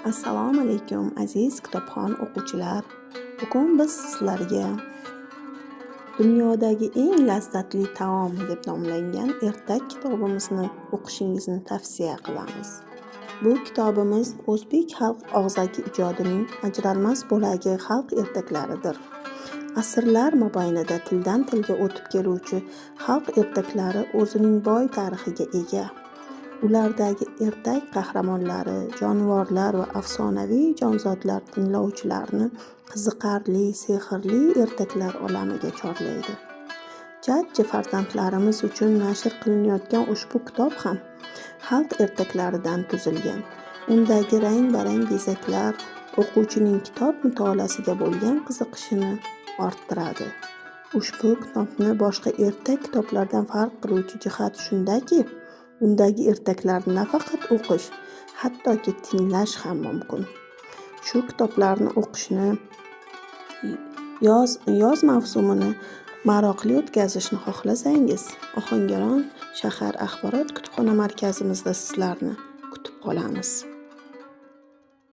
Assalomu alaykum, aziz kitobxon o'quvchilar. Bugun biz sizlarga "Dunyodagi eng lazzatli taom" deb nomlangan ertak kitobimizni o'qishingizni tavsiya qilamiz. Bu kitobimiz o'zbek xalq og'zaki ijodining ajralmas bo'lagi xalq ertaklaridir. Asrlar mobaynida tildan tilga o'tib keluvchi xalq ertaklari o'zining boy tarixiga ega. Ulardagi ertak qahramonlari, jonivorlar va afsonaviy jonzotlar tinglovchilarni qiziqarli, sehrli ertaklar olamiga chorlaydi. Jajji farzandlarimiz uchun nashr qilinayotgan ushbu kitob ham xalq ertaklaridan tuzilgan. Undagi rang-barang bezaklar o'quvchining kitob mutolaasiga bo'lgan qiziqishini orttiradi. Ushbu kitobni boshqa ertak kitoblardan farq qiluvchi jihat shundaki, undagi ertaklarni nafaqat o'qish, hattoki tinglash ham mumkin. Shu kitoblarni o'qishni, yoz mavsumini maroqli o'tkazishni xohlasangiz, Ohangaron shahar axborot kutubxona markazimizda sizlarni kutib qolamiz.